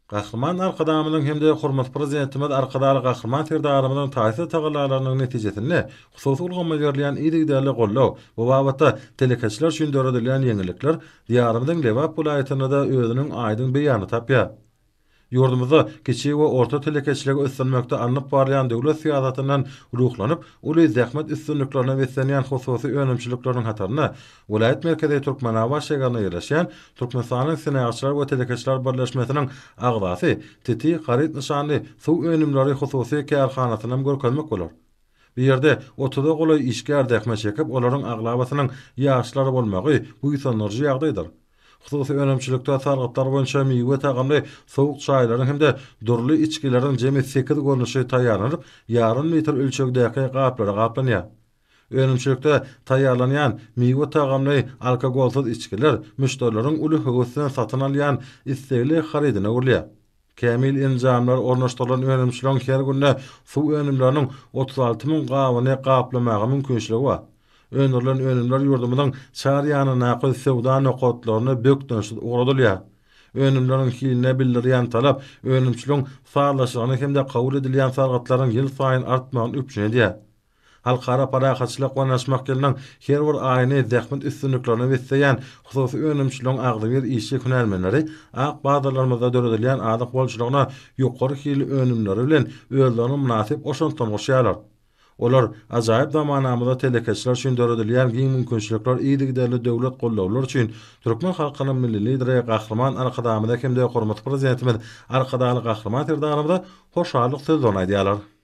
Gahryman Arkadagymyzyň hem-de hormatly Prezidentimiz Arkadagly Gahryman Serdarymyzyň taýsyz tagallalarynyň netijesinde hususy ulgama berilýän yzygiderli goldaw, bu babatda telekeçiler üçin döredilýän ýeňillikler Diýarymyzyň Lebap welaýatynda-da özüniň aýdyň beýanyny tapýar. Ýurdumyzda kiçi we orta telekeçiligi ösdürmekde alnyp barylýan döwlet syýasatyndan ruhlanyp, uly zähmet üstünliklerine beslenýän hususy önümçilikleriniň hatarynda welaýat merkezi Türkmenabat şägerinde ýerleşýän Türkmenistanyň Senagatçylar we telekeçiler birleşmesiniň agzasy Titi haryt nyşanly suw önümleri hususy kärhanasynam görkezmek bolar. Bu ýerde otuza golaý işgär zähmet çekip, olaryň aglabasynyň ýaşlar bolmagy buýsandyryjy ýagdaýdyr. Hususy önümçilikde sargytlar boýunça miwe tagamly sowuk çaýlaryň hem-de dürli içgileriň jemi sekiz görnüşi taýýarlanyp, ýarym litr ölçegdäki gaplara gaplanýar. Önümçilikde taýýarlanýan miwe tagamly alkogolsyz içgiler müşderileriň uly höwes bilen satyn alýan islegli harydyna öwrülýär. Kämil enjamlar ornaşdyrylan önümçiligiň her günde suw önümleriniň 36 müň gabyny gaplamaga mümkinçiligi bar. Öndürilen önümler ýurdumyzyň çar ýanyndaky söwda nokatlaryna bökdençsiz ugradylýar. Önümleriň hiline bildirýän talap önümçiligiň sazlaşygyny hem-de kabul edilýän sargytlaryň ýylsaýyn artmagyny üpjün edýär. Halkara parahatçylyk we ynanyşmak ýylynyň her bir aýyny zähmet üstünliklerine besleýän hususy önümçiligiň agzybir işçi hünärmenleri ak bazarlarymyzda döredilýän azyk bolçulygyna ýokary hilli önümleri bilen özleriniň mynasyp goşantlaryny goşýarlar. Olar ajaýyp zamanamyzda telekeçiler üçin döredilýän giň mümkinçilikler yzygiderli döwlet goldawlary üçin türkmen halkynyň Milli Lideri Gahryman Arkadagymyza hem-de hormatly Prezidentimiz Arkadagly Gahryman Serdarymyza hoşallyk sözlerini aýdýarlar.